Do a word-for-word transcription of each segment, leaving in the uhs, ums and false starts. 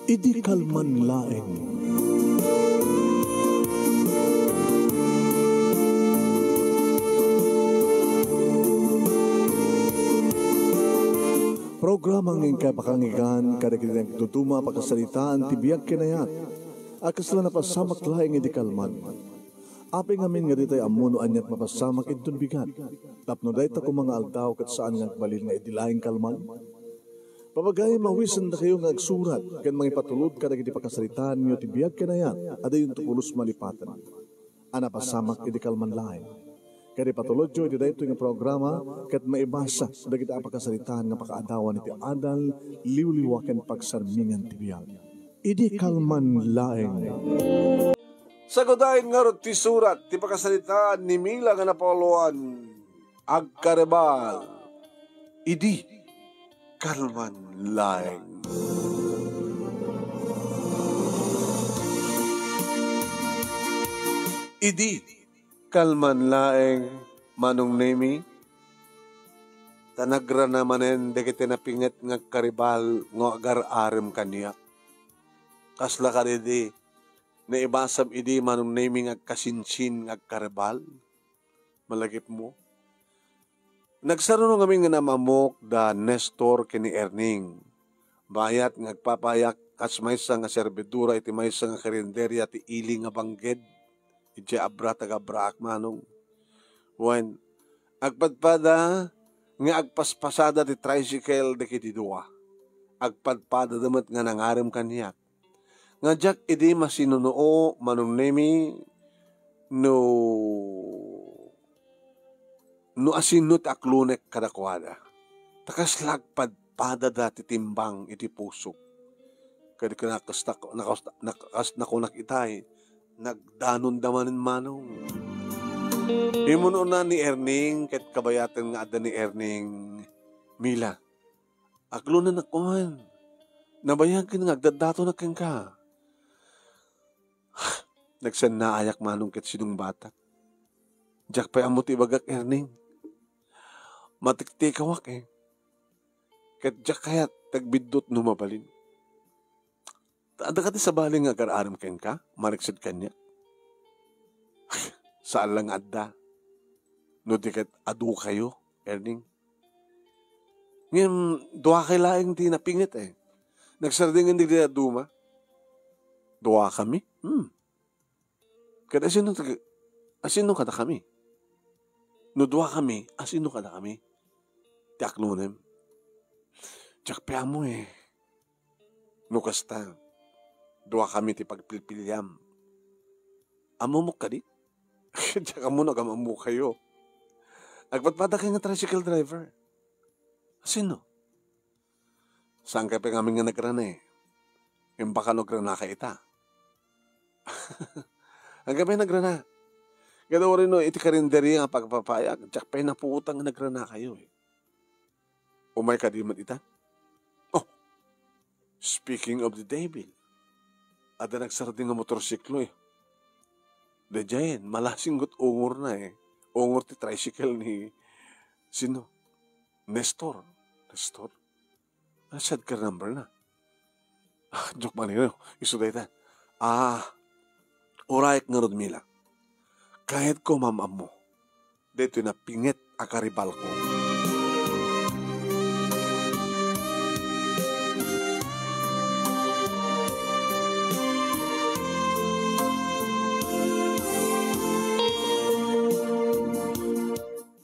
Idi kalman laeng. Programa nga inkay pakanggan kadagiti nagduduma a pakasaritaan ti biag ken ayat a kasla napasamak laeng idi kalman. Apay ngamin nga ditay ammo no aniat mapasamak inton bigat? Tapno dayta koma nga aldaw ket saan nga agbalin nga idi laeng kalman? Papagayam, awisendakayo nga agsurat ken mangipatulod kadagiti pakasaritaanyo ti biag ken ayat a dayonto pulos malipaten a napasamak idi kalman laeng. Ket ipatulodyo iti daytoy nga programa ket maibasa dagiti a pakasaritaan nga pakaadawan iti adal, liwliwa ken pagsarmingan ti biag. Idi kalman laeng. Sagudayen ngarud ti surat ti pakasaritaan ni Mila nga napauluan, Agkaribal. Idi kalman laeng. Idi kalman laeng, Manong Nemi, ta nagrana manen dagiti napinget nga agkaribal nga agar-arem kaniak. Kasla kadidi, naibasam idi, Manong Nemi, nga agkasinsin nga agkaribal. Malagipmo? Nagsaruno ngamin nga naam-ammok da Nestor ken ni Erning. Bayat nga agpapayak kas maysa nga servidora iti maysa nga karinderia ti ili nga bangged. Idiay Abra, taga-Abraak, Manong. Wen, agpadpada nga agpaspasada ti tricycle dagiti dua. Agpadpadada met nga nangarem kaniak. Nga diak idi masinunuo, Manong Nemi, no, no asino ti aklonek kadakuada. Ta kasla agpadpadada ti timbang iti pusok. Kadi ket nakas-, nakas-, nakas-, nakunak itay, nagdanonda manen, Manong. Immun-una ni Erning, ket kabayaten nga adda ni Erning, Mila, aklonen a kuan. Nabayagen nga agdaddatonak kenka. Nagsannaayak, Manong, ket sinungbatak. Diak pay ammo ti ibagak, Erning. Matiktikawak, eh. Ket diak kayat ti agbiddut no mabalin. Ta adda kadi sabali nga agar-arem kenka, mariksed kaniak? Saan la nga adda. No di ket adu kayo, Erning. Ngem, dua kay laeng ti napinget, eh. Nagsardenggen dagiti dadduma. Dua kami? Hmm. Ket asino ti, asino kadakami? No dua kami, asino kadakami? Ti aklonem. Diak pay ammo, eh. No kasta, dua kami ti pagpilpiliam. Ammomok kadi? Diak ammo no agam-ammo kayo. Agpadpada kay nga tricycle driver. Asino? Saan kay pay ngamin nga nagrana, eh? Imbaka no agrana kay ita. Ang kami nagrana. Kada uri no, iti karinderya nga pagpapayak, diak pay naputang nga nagrana kayo, eh. Umay kadi met ita? Oh, speaking of the devil, adda nagsardeng nga motorsiklo, eh. Daydiayen, malasinggot ungorna, eh. Ungor ti tricycle ni, sino? Nestor. Nestor? Ano sad ka number na? Ah, joke man yun. Isu dayta. Ah, urayek ngarud, Mila. Kayatko maam-ammo. Daytoy napinget a karibalko.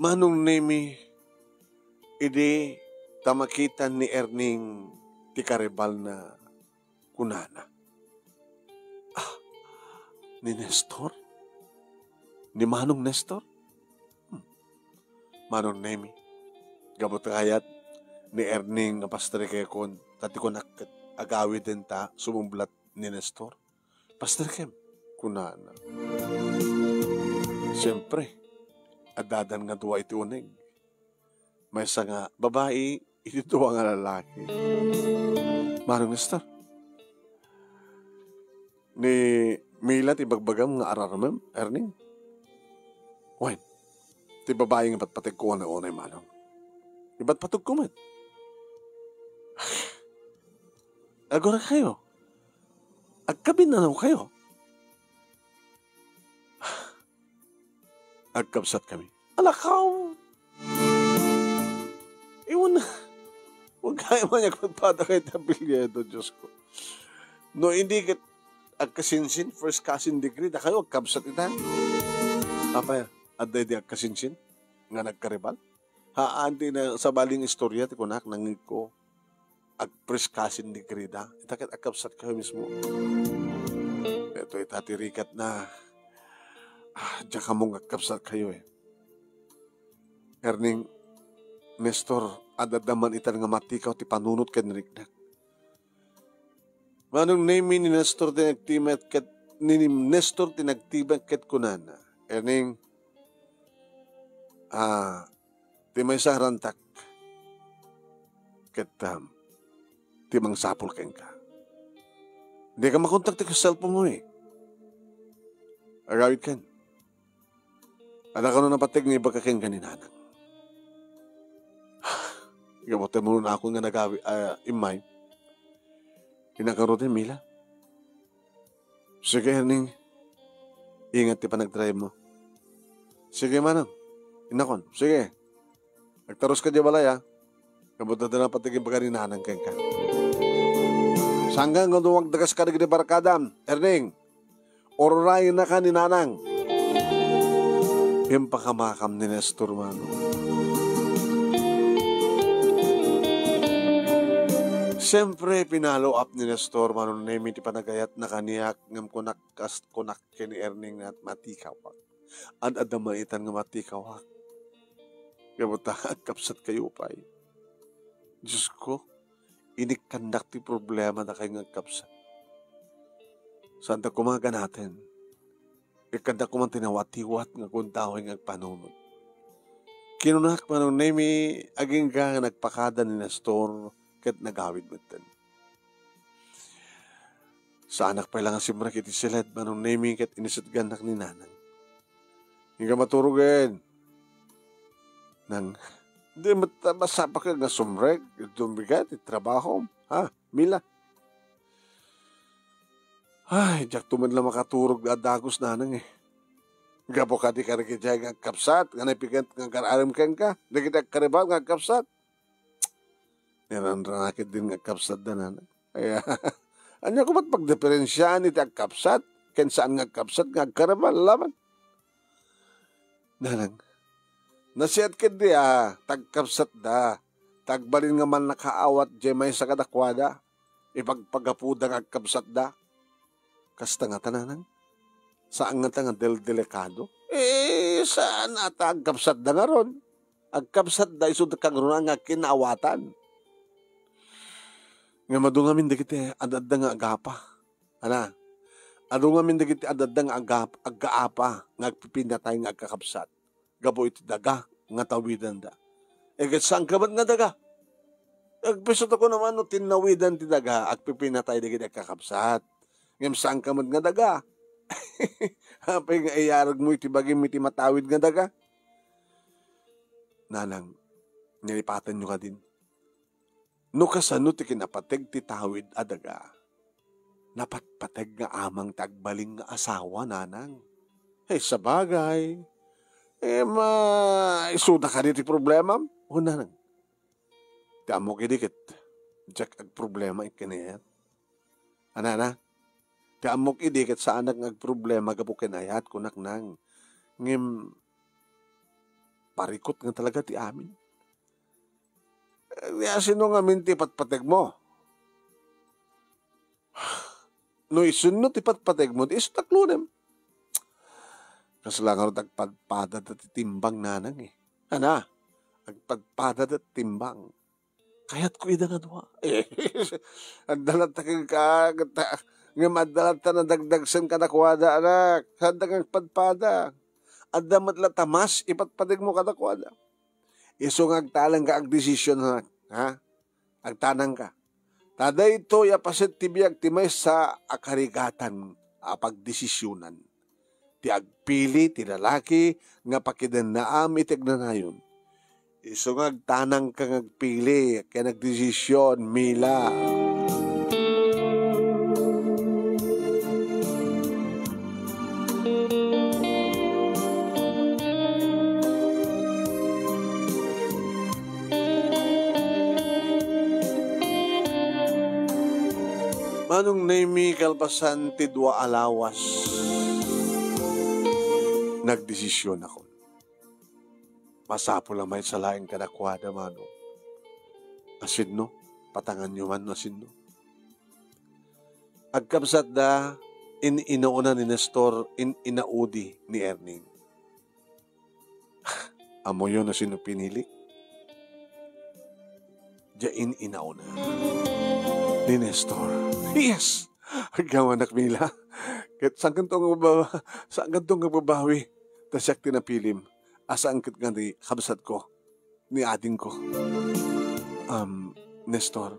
Manong Nemi, idi ta makitan ni Erning ti karibalna, kunana, "Ah, ni Nestor? Ni Manong Nestor?" Hmm. Manong Nemi, gapu ta kayat ni Erning nga pastrikekon, ta ti kunak ket agawiden ta sumumblat ni Nestor. "Pastrikem," kunana. Siempre, addadan nga dua iti uneg. Maysa nga babai, iti dua nga lalaki. Manong Nestor, ni Mila ti bagbagam nga ararmem, Erning? Wen, ti babai nga patpategko unay-unay, Manong. Ipatpatugko met. Agura kayo. Agkabinnanawkayo. Agkabsatkami. Alakaw! Iwan na. Huwag kayo man agpadpada kay Tabilyedo, Diyos ko. No, hindi ket agkasinsin, first cousin degree, dakayo agkabsat ita. Apay, adda idi agkasinsin nga nagkaribal? Haan ti na, sabaling istorya ti kunak, nangngegko. Ag-first cousin degree da. Ita ket agkabsatkayo mismo. Ito ita ti rigat na. Ah, diak ammo nga agkabsatkayo, eh. Erning, Nestor, adda man itan nga matikaw ti panunot ken riknak. Manong Nemi ni Nestor ti nagtimek ket, ni, ni Nestor ti nagtimek ket kunana, Erning, ah, ti maysa a rantak ket, um, ti mangsapul kenka. Dika makontak ti cellphone mo, eh. Agawid ken. Adda kano napateg nga ibagak kenka ni Nanang. Gapu ta umuna ako nga nagawi, ah, immay. Inakaro ti Mila. Sige, Erning. Ingat ti panagdrive mo. Sige, manang. Inakon. Sige. Agtaros ka di balay, ah. Gapu ta adda napateg nga ibaga ni Nanang kenka. Sangga nga duwag dagas ka dagiti barkadam, Erning. Ururayenaka ni Nanang. Impakamakam ni Nestor, mano. Siyempre, pinalo up ni Nestor, mano, Nemi ti panagayatna kaniak, ngem kunak, kas, kunak ken ni Erning nga matikawak. Ad-adda man itan nga matikawak. Gapu ta, agkabsatkayo pay. Diyos ko, inikkandak ti problema dakayo nga agkabsat. Saan ta koma ganaten. Ikkanda koma ti nawatiwat nga agundaway nga agpanunot. Kinunak, Manong Nemi, agingga nga nagpakada ni Nestor ket nagawid metten. Saanak pay la nga simrek iti siled, Manong Nemi, ket inisitgannak ni Nanang. Inka maturogen. Nang, di met ta masapaka nga sumrek, iti bigat, iti trabahom. Ha, Mila? Ay, diak to met la makaturog a dagus, Nanang, eh. Gapu kadi kadagiti nga agkabsat, nga napigan nga agar-arem kenka, dagiti agkaribal nga agkabsat. Niranranak ket din nga agkabsat da, Nanang. Ay, ania ko met pagdiferensiaan iti agkabsat, ken saan nga agkabsat nga agkaribal, laman. Nanang, nasiat ket di, ah, ta agkabsat da, ta agbalin nga mannakaawat diay maysa kadakuada, ipagpagapuda nga agkabsat da. Kasta ngata, Nanang? Saan ngata nga del-, delikado? Eh, saan a ta agkabsatda ngarud? Agkabsatda isu da kangruna nga kinaawatan. Ngem adu ngamin dagiti ad-adda nga agapa. Ana, adu ngamin dagiti ad-adda nga agap-, aggaapa nga agpipinatay nga agkakabsat gapu iti daga nga tawidanda. E, ket saan ka met nga daga? Agpisuto ko naman no tinnawidan ti daga, agpipinatay dagiti agkakabsat. Ngem saan ka met nga daga? Apay nga iyaragmo iti bagim iti matawid nga daga? Nanang, nalipatanyo kadin. No kasano ti kinapateg ti tawid a daga, napatpateg nga amang ti agbalin nga asawa, Nanang. Ay, sabagay. Eh, ma, isuda kadi ti problemam? O, Nanang. Ti ammok idi ket, diak agproblema iti kaniak. Anana? Ti ammok idi ket saanak nga agproblema gapu ken ayat, kunak, Nang. Ngem, parikut nga talaga ti amin. Eh, sino ngamin ti patpategmo? No isunno ti patpategmo, di isu taklonem. Kasla ngarud agpadpada ti timbang, Nanang, eh. Ana, agpadpada ti timbang. Kayatko ida nga dua. Eh, adda latta kenka, ta-, ngem adda latta nadagdagsen kadakuada, anak. Saan ta nga agpadpada? Adda met latta mas ipatpategmo kadakuada. Isu nga agtanangka agdesisyon, anak. Ha? Agtanangka. Ta daytoy a paset ti biag ti maysa a karigatan a pagdesisyonan. Ti agpili ti lalaki nga pakidennaam iti agnanayon. Isu nga agtanangka nga agpili ken agdesisyon, Mila. Manong Nemi, kalpasan ti dua a lawas, nagdesisionakon. Masapul a maisalaing kadakuada, Manong. Asinno, patanganyo man no asinno. Agkabsatda, in-inauna ni Nestor, in-inaudi ni Erning. Ammoyo no sino pinili? Diay in-inauna ni Nestor. Yes! Agyawanak, Mila. Ket saankanto nga baba-, saankanto nga babawi. Ta siak ti napilim. Asaan ket nga ni kabsatko, ni adingko. Um, Nestor,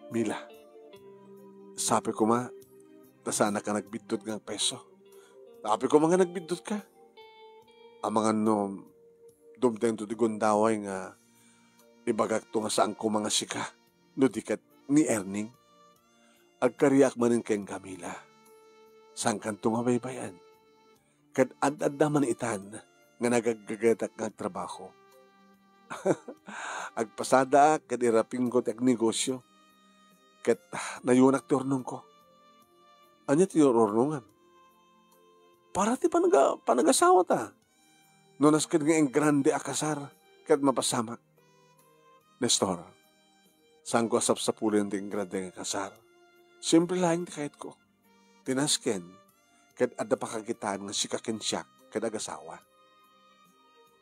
Mila, sapay koma, ta saanka nagbiddut nga agpayso. Sapay koma nga nagbiddutka. Amangan no, dumtengto ti gundaway nga ibagakto nga saan koma nga sika, no di ket ni Erning. Agkariak manen kenka, Mila. Saankanto nga baybay-an. Ket ad-adda man itan nga nagaggagatak nga agtrabaho. Agpasadaak ket irapingko ti agnegosio. Ket, ah, nayunak ti urnongko. Ania ti ur-, urnongam? Para ti panaga-, panagasawata. No nasken nga engrande a kasar, ket mapasamak. Nestor, saanko a sapsapulen ti engrande nga kasar. Simple laeng ti kayatko. Ti nasken, ket adda pakakitaan nga sika ken siak ket agasawa.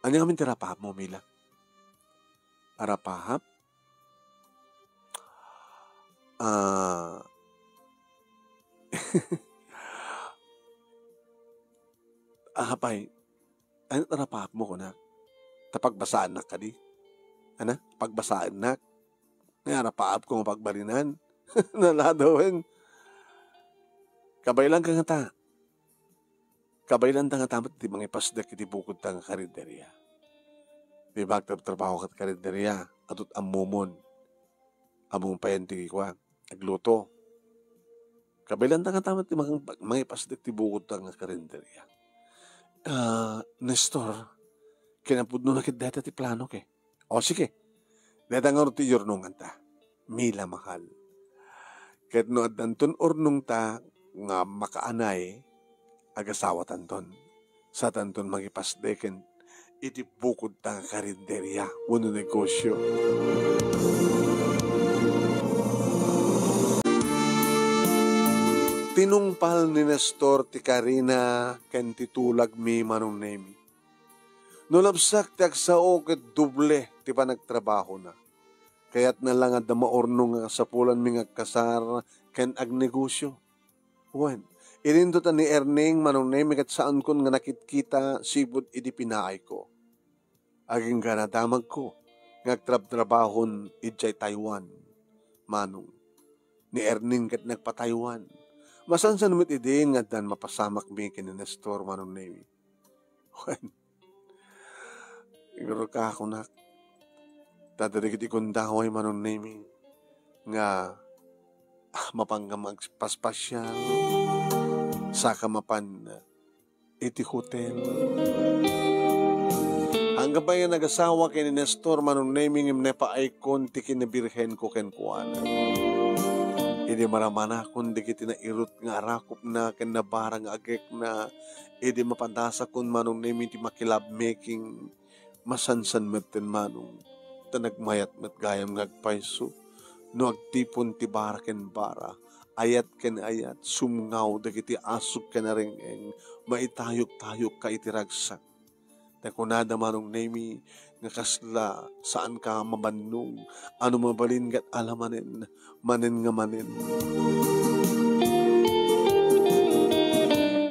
Ania ngamin ti arapahapmo, Mila? Arapahap? Ah, apay, ania ti arapahapmo, kunak? Ta pagbasaannak kadi? Ana? Pagbasaannak? Nga arapahapko nga pagbalinan? Naladawen. Kabaelanka ngata. Kabaelanta ngata met ti mangipasdek iti bukodta nga karinderia. Di ba, agtrabtrabaho ket karinderia, adut ammomon. Ammom payen ti kua, agluto. Kabaelanta ngata met ti mang-, mangipasdek ti bukodta nga karinderia. Ah, Nestor, kinapudno na ket dayta ti plano, ke? O, sige. Dayta ngarud ti iyurnonganta. Mila, mahal. Ket no addanton urnongta nga makaanay, agasawatanton. Satanton mangipasdeken iti bukodta nga karinderia wenno negosio. Tinungpal ni Nestor ti karina ken ti tulagmi, Manong Nemi. No labsak ti agsao ket doble ti panagtrabahona. Kayatna la nga adda maurnong nga kasapulanmi nga agkasar ken agnegosio. Wen, idinto ta ni Erning, Manong Nemi, ket saankon nga nakitkita sipud idi pinaayko. Agingga nadamagko nga agtrabtrabahon idiay Taiwan, Manong. Ni Erning ket nagpa-Taiwan. Masansan met idin nga addan mapasamakmi ken ni Nestor, Manong Nemi. Wen, siguro ka, kunak. Ta dagiti gundaway, Manong Nemi, nga, ah, mapan nga magpaspasial, saka mapan, ah, iti hotel. Anggabayan nagasawa ken ni Nestor, Manong Nemi, ngem napaaykon ti kinabirhenko kenkuana. Idi maramanakon dagiti nairut nga arakupna ken nabara nga agekna, idi mapadasakon, Manong Nemi, ti makilabmaking, masansan metten, Manong, ta nagmayat met gayam nga agpayso. No agtipon ti bara ken bara, ayat ken ayat, sumngaw dagiti asuk ken areng-eng, maitayuktayukka iti ragsak. Ta kunada, Manong Nemi, nga kasla saanka mabannong, a no mabalin ket ala manen, manen nga manen.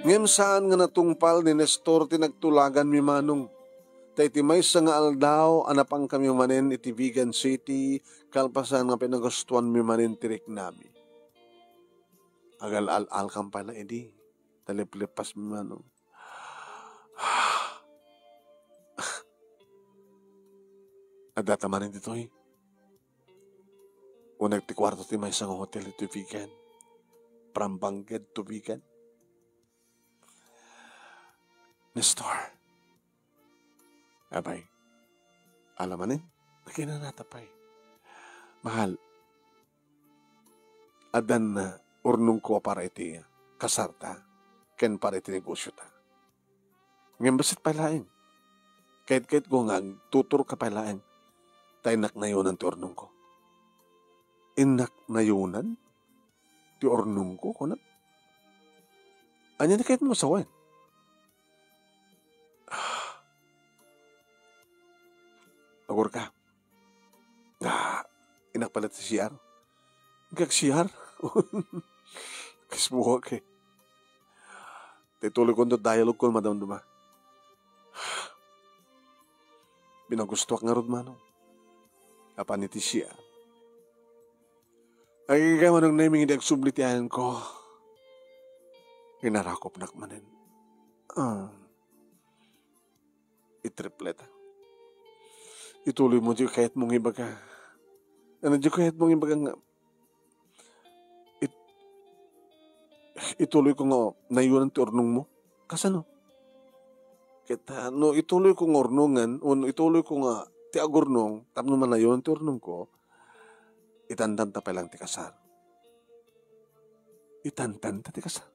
Ngem saan nga natungpal ni Nestor ti nagtulaganmi, Manong. Ta iti maysa nga aldaw a napankami manen iti Vigan City, kalpasan nga pinagustuanmi manen ti riknami. Agal-al-alkam pay la idi, ta leplepasmi, Manong. Addata manen ditoy. Uneg ti kuarto ti maysa nga hotel iti Vigan. From Bangged to Vigan. Nestor. Apay. Ala manen? Nakinanata pay. Mahal. addan urnongko para iti kasarta ken para iti negosiota. Ngem bassit pay laeng. Kayat-kayatko nga agtuturka pay laeng ta innak nayonan ti urnongko. Innak nayonan ti urnongko, kunam? Ania ti kayatmo a sawen? Agurka. Ah, innak pay la ti C R. Inka ag-C R. Kasbuak, eh. Ti tuloy ko dialog ko, madamdama. Pinagustoak ngarud, Manong. Apan iti C R. Agingga, Manong Neming, idi agsubli ti ayanko, inarakopnak manen. Ah. Itripleta. Ituloy mo, di kayat mong ibaga. Ano, di kayat mong ibaga nga, it-, ituloy ko nga nayonan ti urnong mo? Kasano? Ket, ah, no ituloy ko nga urnongan, o no ituloy ko nga ti agurnong, tapno manayonan ti urnong ko, itantanta pay lang ti kasar. Itantanta ti kasar.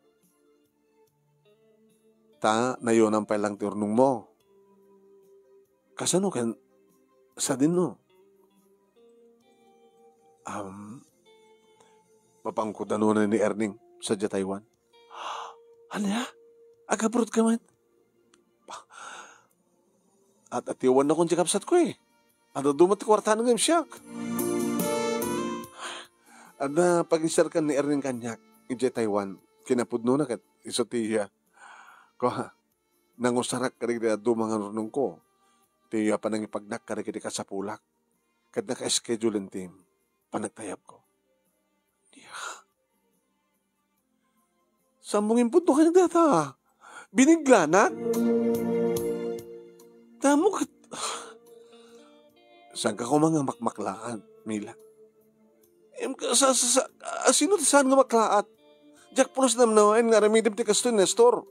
Ta nayonan pay lang ti urnong mo. Kasano ken sadinno? Am, mapangkudanona ni Erning sadiay Taiwan. Ania? Ag-abroad ka met? At-atiwannakon ti kabsatko, eh. Adda duma ti kuartana ngem siak. Adda pagiserkan ni Erning kaniak idiay Taiwan. Kinapudnona ket isu ti iya. Kua, nangusarak kadagiti dadduma nga urnongko. Ti iya panangipagnak kadagiti kasapulak. Ket naka-schedule ti panagtayabko. Dia. Saan mo nga impudno kaniak dayta? Biniglana? Damo ket, saanka koma nga makmaklaat, Mila? Em, sa, sa, sa, a, sino ti saan nga maklaat? Diak pulos namnamaen nga aramidem ti kastoy, Nestor.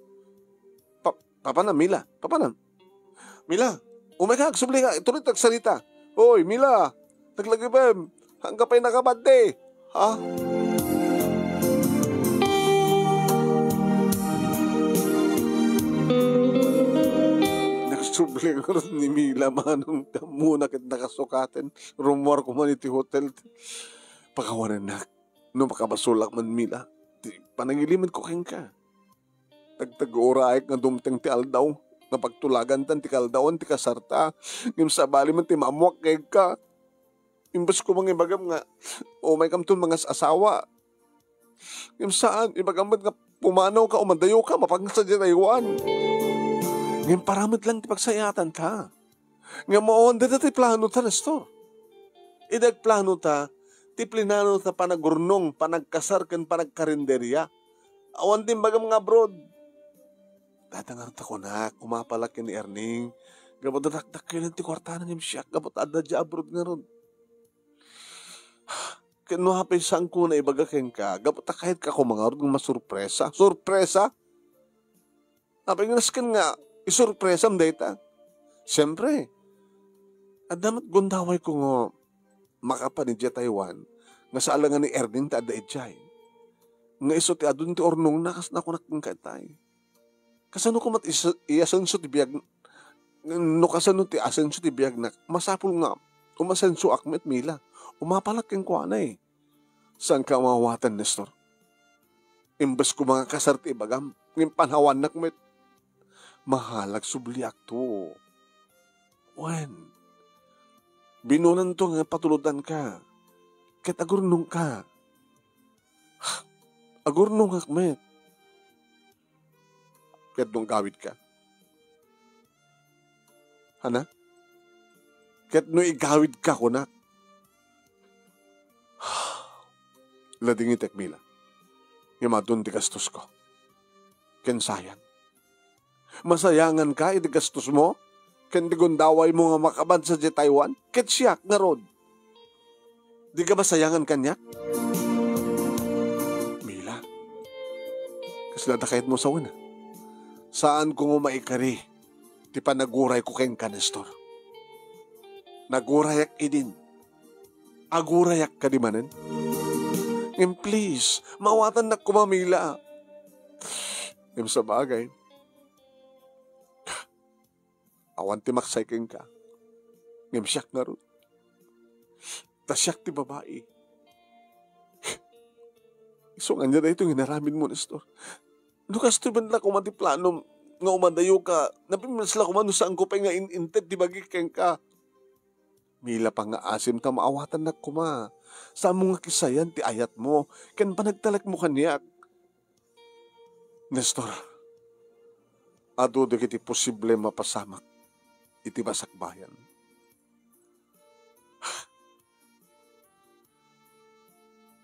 Pa-, papanam, Mila? Papanam? Mila, umayka, agsubli ka, ituloy ti agsarita. Oy, Mila, naglagipem, haanka pay nakabaddi. Ha? Nagsubli ngarud ni Mila, Manong, ammona ket nakasukaten. Rummuarko man iti hotel. Pakawanennak. No makabasolak man, Mila, ti panangilimenko kenka. Tagtag-uraek nga dumteng ti aldaw nga pagtulagantan ti kaaldawan ti kasarta, ngem sabali man ti maammoak kenka. Imbes ko mangibagam nga umaykamton mangas-asawa. Ngem saan, ibagam met nga pumanawka o madayoka mapangan sadiay Taiwan. Ngem para met lang ti pagsayaatanka. Ngem awan dayta ti planota, Nestor. Idi agplanota, ti plinanota panagurnong, panagkasar, ken panagkarinderia. Awan ti imbagam nga abroad. Dayta ngarud ta kunak, umapalak ken ni Erning. Gapu ta dakdakkel ti kuartana ngem siak, gapu ta adda diay abroad ngarud. Ken no apay saanko nga naibaga kenka, gapu ta kayatka koma ngarud nga masurpresa. Surpresa? Apay nga nasken nga isurpresam dayta? Siempre, adda met gundawayko nga makapan idiay Taiwan nga saan la nga ni Erning ti adda idiay. Nga isu ti adun ti urnongna, kas nakunak kenka itay. Kasano koma ti is-, iasenso ti biag-, no kasano ti asenso ti biagnak, masapul nga umasensoak met, Mila. Umapalak kenkuana, eh. Saanka maawatan, Nestor? Imbes ko mangakasar ti ibagam, ngem panawannak met. Mahalak subliakto. Wen, binonanto nga patulodanka. Ket agurnongka. Agurnongak met. Ket no agawidka. Hana? Ket no igawidka, kunak. Ladingitek, Mila. Ngem adun ti gastosko. Ken sayang. Masayanganka iti gastos mo ken ti gundaway mo nga makaban sadiay Taiwan? Ket siak ngarud, dika masayangan kaniak? Mila, kasla da kayat mo sawen, a? Saanko nga maikari ti panagurayko kenka, Nestor. Nagurayak idin. Agurayak kadi manen? Ngem please, maawatannak koma, Mila. Ngem sabagay, awan ti maksay kenka. Ngem siak ngarud. Ta siak ti babai. Isu nga ania daytoy nga inaramidmo, Nestor. No kastoy met la koma ti planom nga umadayoka, napintas la koma no saanko pay nga in-inted ti bagik kenka. Mila, pangngaasim ta maawatannak koma. Saanmo nga kisayan ti ayatmo ken panagtalekmo kaniak. Nestor, adu dagiti posible mapasamak iti basakbayan.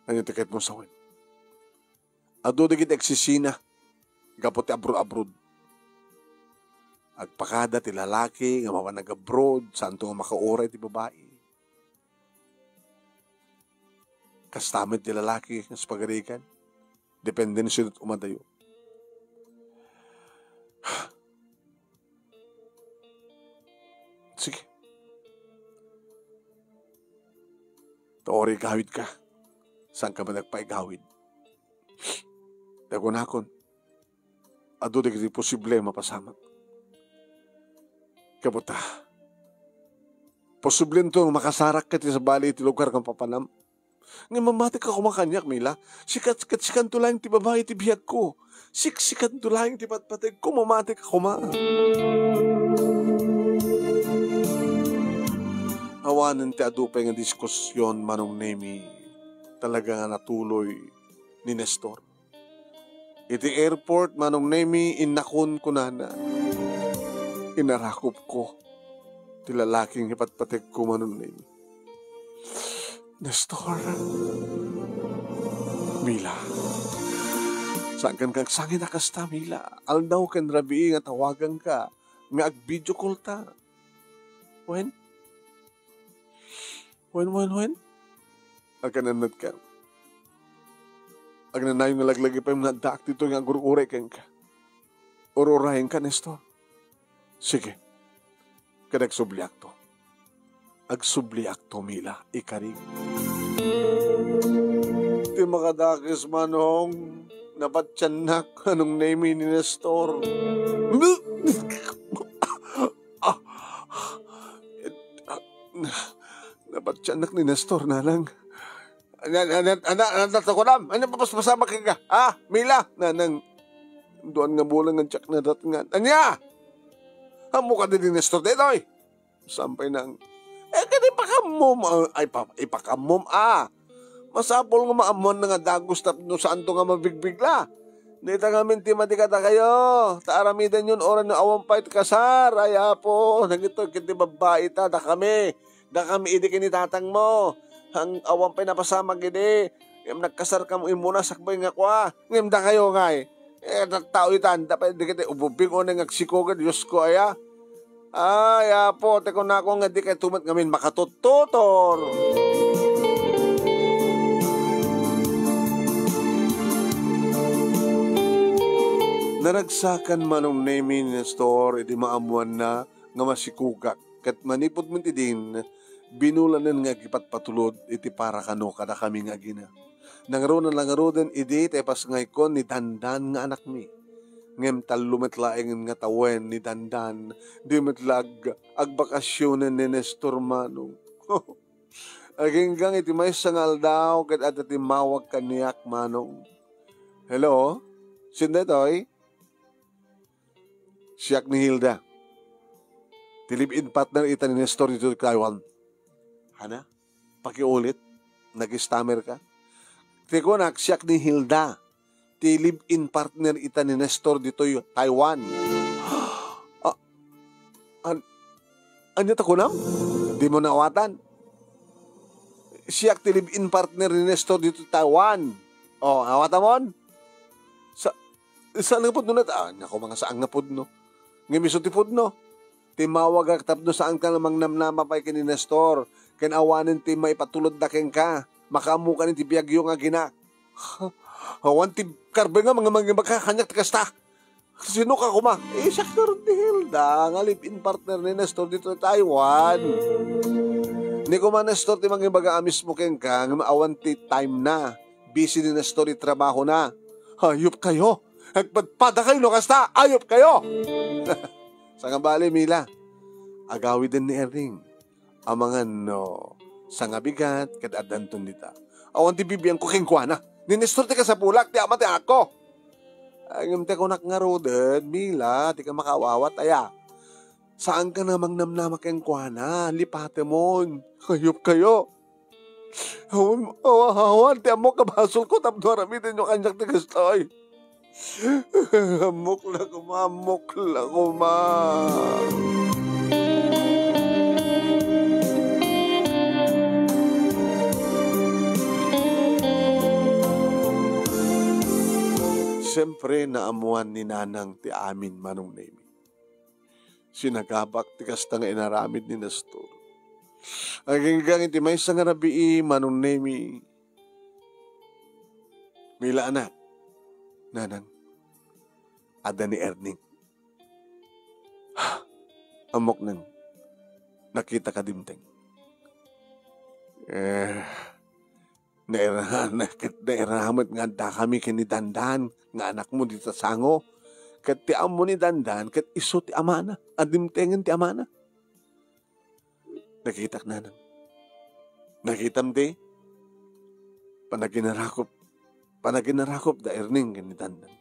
Ania ti kayatmo sawen? Adu dagiti agsisina gapu ti abroad-abroad. Agpakada ti lalaki nga mapan nag-abroad, saanto nga makauray ti babai. Kasta met ti lalaki nga sapagarigan. Depende no sino umadayo. Sige. Ta uray igawidka, saanka met agpaigawid. Ta kunakon, adu dagiti posible a mapasamak. Kabuta, posiblento nga makasarak ket sabali iti lugar nga mapapanam. Ngem mamatika koma kaniak, Mila. Sika, ket sikanto laeng ti babai ti biagko. Sik-, sikanto laeng ti patpategko, mamatika koma. Awanen ti adu pay nga diskusion, Manong Nemi. Talaga nga natuloy ni Nestor. Iti airport, Manong Nemi, innakon kunana. Inarakupko ti lalaki nga ipatpategko, Manong Nemi. Nestor. Mila. Saankan nga agsangit a kasta, Mila. Aldaw ken rabii nga tawaganka nga ag-video call ta. Wen? Wen, wen, wen? Agkanannadka. Agnanayon nga laglagipem nga addaak ditoy nga agur-uray kenka. Ur-urayenka, Nestor. Sige. Ket agsubliakto. Agsubliakto, Mila, ikarik. Ti makadakes, Manong, napatiannak, Manong Nemi, ni Nestor. Ah, ah, napatiannak ni Nestor, Nanang. Ana, ana, ana, ana, takunam? Ania, papaspasamak kenka? Ah, Mila, Nanang. Duan nga bulan nga diak nadatngan. Ania? Ammo kadi ni Nestor daytoy? Saan pay nang, eh, kadi ipakammom, ah, ay, pa-, ipakammom, ah. Masapul nga maammoanna nga dagus tapno saanto nga mabigbigla. Dayta ngamin ti madi kadakayo, ta aramidenyon uray no awan pay ti kasar. Ay, Apo, dagitoy ket ti babbai ta, dakami. Dakami idi ken ni tatangmo. Ang awan pay napasamak idi. Ngem nagkasarkamo immuna sakbay nga kua. Ngem dakayo ngay. Eh, tattao itan, dapat dagiti ububing unay nga agsikuged, Diosko aya. Ay, Apo, ti kunako nga dikay tumet ngamin makatuttutor. Naragsakan Manong Nemi ni Nestor idi maammoanna nga masikugak, ket manipud met idin, binulanen nga agipatpatulod iti para kano kadakami nga agina. Nangruna la ngaruden idi ti ipasngaykon ni Dandan nga anakmi. Ngem tallo met laengen nga tawen ni Dandan, di met la ag-, agbakasionen ni Nestor, Manong. Aginggang iti maysa nga aldaw ket adda timmawag kaniak, Manong. Hello? Sino daytoy? Siak ni Hilda. Ti live-in partner ita ni Nestor ditoy Taiwan. Hana? Pakiulit. Nag-stammer ka? Ti kunak, siak ni Hilda. Ti live-in partner ita ni Nestor ditoy Taiwan. Ah, an-, ania ta kunam? Dimo naawatan. Siak ti live-in partner ni Nestor ditoy Taiwan. Oh, awatamon? Sa-, saan nga pudno na ta-, ah, naku, mga saan nga pudno. Ngem isu ti pudno. Timmawagak tapno saanka nga mangnamnama pay ken ni Nestor, ken awanen ti maipatulodda kenka. Makaammokan iti biagyo nga aginak. Awan ti karben nga mga, mga, mga kaniak ti kasta. Sino ka koma? Eh, siak ngarud ni Hilda, nga live-in partner ni Nestor ditoy Taiwan. Ni koma Nestor ti mangibaga a mismo kenka, nga awan ti time na. Busy ni Nestor iti trabahona. Hayop kayo! Agpadpadakayo no kasta! Hayop kayo! Sangabali, Mila, agawiden ni Erning. Amangan no sangabigat ket addanton dita. Awan ti bibiangko kenkuana. Ni Nestor ti kasapulak, ti ama ti anakko. Ay, ngem ti kunak ngaruden, Mila, dika makaawawat aya. Saanka a mangnamnama kenkuana, lipatemon. Hayop kayo. Awan, awan, awan, ti ammok a basolko tapno aramidenyo kaniak ti kastoy. Ammok la koma, ammok la koma. Siempre, naammoan ni Nanang ti amin, Manong Nemi. Sinagabak ti kasta nga inaramid ni Nestor. Aginggang iti maysa nga rabii, Manong Nemi, Mila, anak, Nanang, adda ni Erning. Ammok nang, nakitaka dimteng. Eh, naira-, na-, ket nairamet nga addakami ken ni Dandan nga anakmo dita sango. Ket ti ammo ni Dandan, ket isu ti amana, a dimtengen ti amana. Nakitak, Nanang. Nakitam ti panaginarakop, panaginarakop da Erning ken ni Dandan.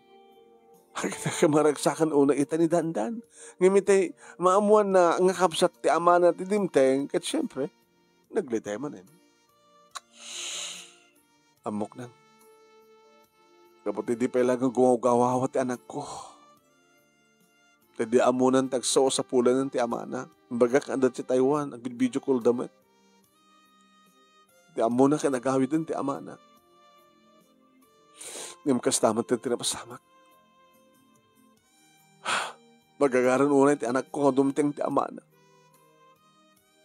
Agdakami maragsakan unay ita ni Dandan. Ngem itay maammoanna nga kabsat ti amana ti dimteng, ket siempre, naglitay manen. Ammok nang, gapu ti di pay laeng gumawgawawa ti anakko. Ti di ammonan ti agsao-sapulanan ti amana. Imbagak nga adda ti Taiwan, agvideo call da met. Ti ammona ket agawiden ti amana. Ngem kasta met ti napasamak. Magagaran unay ti anakko nga dumteng ti amana.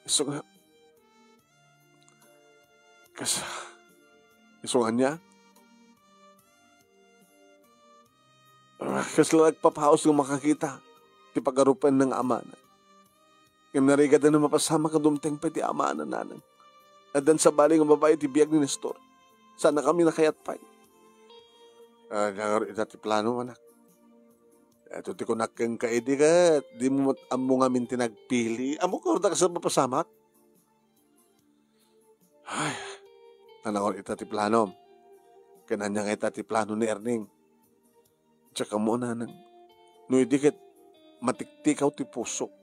Isu nga, kas-, isu nga ania? Ah, kasla nagpapaus nga makakita ti pagarupenna nga amana. Ngem narigat a mapasamak a dumteng pay ti amana, Nanang. Addan sabali nga babai ti biag ni Nestor. Saannakami nakayat pay. Ah, nangar ita ti plano, anak. Ito ti kunak kenka idi ket dimo met ammo ngamin ti nagpili. Ammok ngarud a kasla mapasamak? Ay, nangar ita ti planom. Ken ania nga ita ti plano ni Erning? Diak ammo, Nanang. No idi ket matiktikaw ti pusok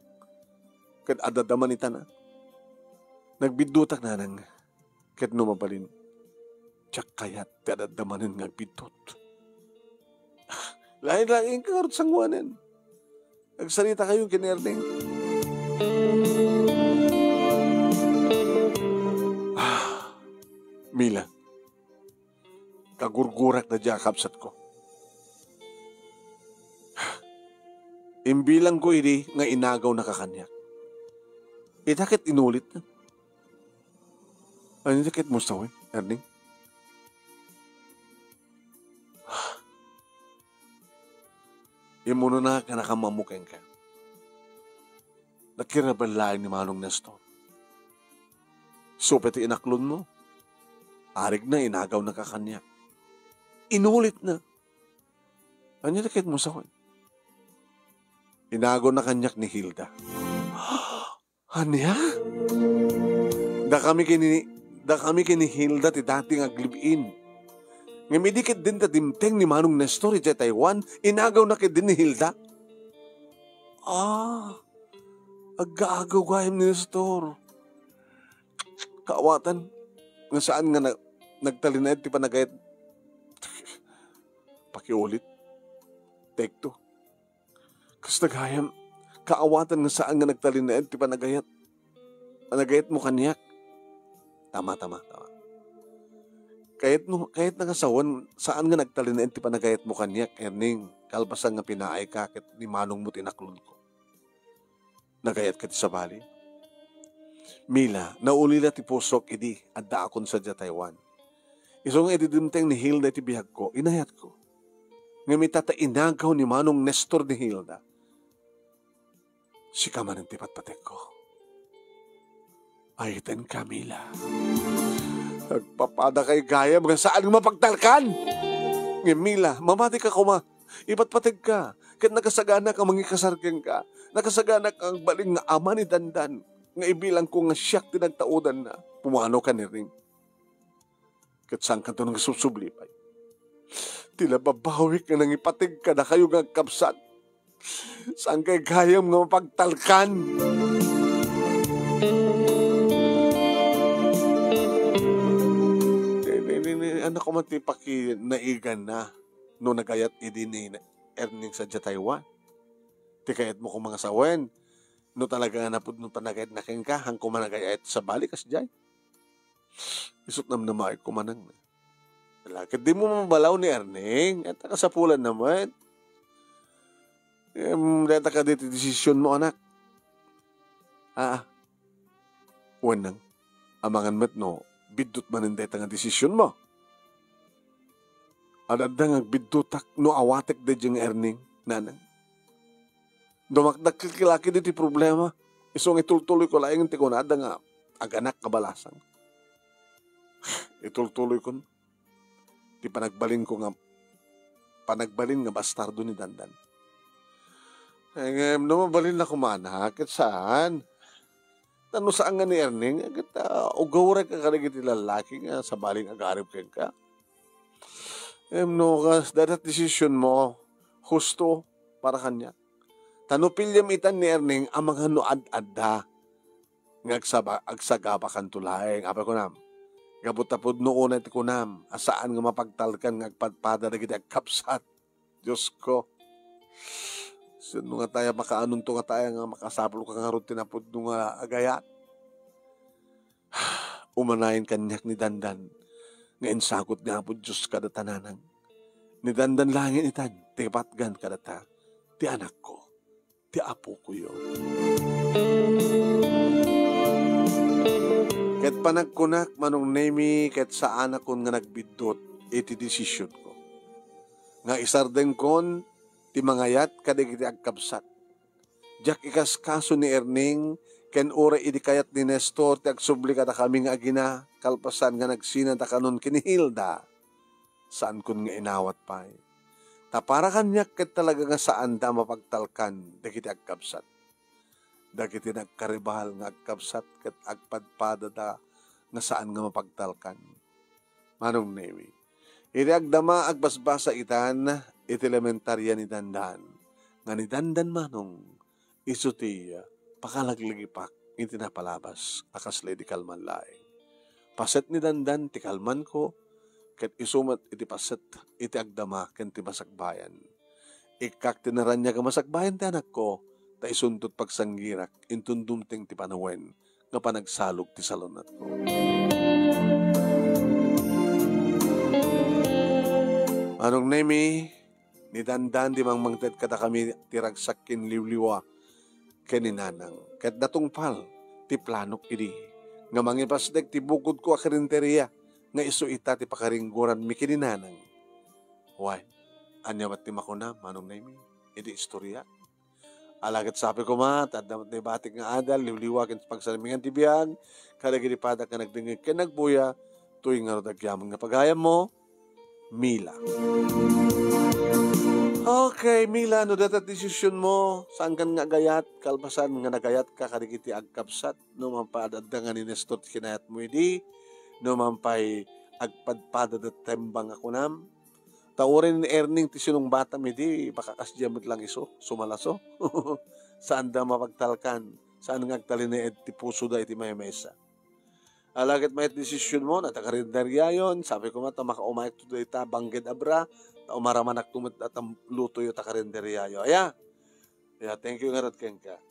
ket adda man itana. Nagbiddutak, Nanang. Ket no mabalin, diak kayat ti adda manen nga agbiddut. Lain-lainka ngarud sangoanen. Agsaritakayo ken ni Erning. Ah, Mila, kagurgurak daydiay a kabsatko. Imbilangko idi nga inagawnaka kaniak. Ita ket inulitna. Ania ti kayatmo sawen, Erning? Immunona a nakamammo kenka. Nakiraballaeng ni Manong Nestor. Isu pay ti inaklonmo. Arigna, inagawnaka kaniak. Inulitna. Ania ti kayatmo sawen? Inagawna kaniak ni Hilda. Ania? Dakami ken ni, dakami ken ni Hilda ti dati nga aglive-in. Ngem idi ketdin ta dimteng ni Manong Nestor idiay Taiwan, inagawna ketdin ni Hilda. Ah, aggaagaw gayam ni Nestor. Kaawatan nga saan nga na-, nagtalinaed ti panagayat. Pakiulit. Take two. Kasta gayam, kaawatan nga saan nga nagtalinaed ti panagayat. Panagayatmo kaniak. Tama, tama, tama. Kayatno, kayatna nga sawen, saan nga nagtalinaed ti panagayatmo kaniak, Erning, kalpasan nga pinaayka ket ni manongmo ti inaklonko. Nagayatka ti sabali? Mila, naulila ti pusok idi addaakon sadiay Taiwan. Isu nga idi dimteng ni Hilda iti biagko, inayatko. Ngem ita ta inagaw ni Manong Nestor ni Hilda, sika manen ti patpatekko. Aytenka, Mila. Agpapadakay gayam nga saan nga mapagtalkan. Ngem Mila, mamatika koma. Ipatpategka, ket nakasaganak a mangikasar kenka. Nakasaganak a agbalin nga ama ni Dandan, nga ibilangko nga siak ti nagtaudanna. Pumanoka ni Erning. Ket saankanto nga subsubli pay. Ti nababawik nga nangipateg kadakayo nga agkabsat. Saankay gayam nga mapagtalkan. Ni, ni, ni, ni, ano ko man ti pakinaiganna no nagayat idi ni Erning sadiay Taiwan? Ti kayatmo koma nga sawen, no talaga nga napudno panagayatna kenka, han koma nagayat sabali kasdiay. Isu't namnamaek koma nang. Ala, ket dimo mabalaw ni Erning, et nakasapulanna met. Em, dayta kadi ti desisionmo, anak? Aa. Wen nang, amangan met no biddut manen dayta nga desisionmo. Ad-adda nga agbiddutak no awatek daydiay nga Erning, nanang. Dumakdak ti laki ditoy problema. Isu nga itultuloyko laeng ti kunada nga aganak a balasang. Itultuloyko ti panagbalinko nga, panagbalin nga bastardo ni Dandan. Ngem no mabalinna koma, ket saan? Tano saan nga ni Erning, ket, ah, ugawarek kadagiti lallaki nga sabali nga agarip kenka. Em, no, kas, dayta desisionmo, husto para kaniak. Ta no piliem itan ni Erning, amangan no ad-adda nga agsaba-, agsagabakanto laeng. Apay kunam, gapu ta pudno unay ti kunam a saan nga mapagtalkan nga agpadpada dagiti agkabsat. Diosko, sino nga taya makaanonto nga taya nga makasapulka ngarud ti napudno nga agayat? Umanayen kaniak ni Dandan nga insagut ni Apo Dios kadata, nanang. Ni Dandan laeng itan ti patgan kadata ti anakko, ti apokoyo. Ket panagkunak, Manong Nemi, ket saanakon nga nagbiddut iti desisionko nga isardengkon ti mangayat kadagiti agkabsat. Diak ikaskaso ni Erning, ken uray idi kayat ni Nestor ti agsubli kadakami nga agina, kalpasan nga nagsinadakanon ken ni Hilda, saankon nga inawat pay. Ta para kaniak ket talaga nga saanda a mapagtalkan dagiti agkabsat. Dagiti nagkaribal nga agkabsat ket agpadpadada nga saan nga mapagtalkan. Manong Nemi, idi agdama agbasbasa itan iti elementaria ni Dandan, nga ni Dandan manong isu ti pakalaglagipak iti napalabas a kasla idi kalman laeng. Paset ni Dandan ti kalmanko, ket isu met iti paset iti agdama ken ti masakbayan. Ikkak ti naraniag a masakbayan ti anakko, ta isunto ti pagsanggirak inton dumteng ti panawen nga panagsalog ti salunatko. Manong Nemi, ni Dandan ti mangmangted kadakami ti ragsak ken liwliwa ken ni Nanang. Ket natungpal ti planok idi nga mangipasdek ti bukodko a karinderia nga isu ita ti pakaringgoranmi ken ni Nanang. Wen, ania met ti makuna, Manong Nemi, iti istoriak? Ala ket sapay koma, ta adda met naibatik nga adal, liwliwa ken pagsarmingan ti biag, kadagiti padak nga nagdengngeg ken nagbuya, toy ngarud agyamanen nga pagayammo, Mila. Okay, Mila, no dayta ti desisionmo, saankan nga agayat, kalpasan nga nagayatka kadagiti agkabsat, no man pay ad-adda nga ni Nestor ti kinayatmo idi, no man pay agpadpadada ti tembang a kunam, Ta uray ni Erning ti sinungbatam idi, baka kasdiay met lang isu, sumalaso. Saanda mapagtalkan, saan nga agtalinaed ti pusoda iti maymaysa. Ala ket mayat desisionmo, no ita karinderiayon, sapay koma ta makaumayakto dayta bangged a bra, ta umaramanak met a lutoyo ta karinderiayo. Aya? Ya, thank you ngarud kenka.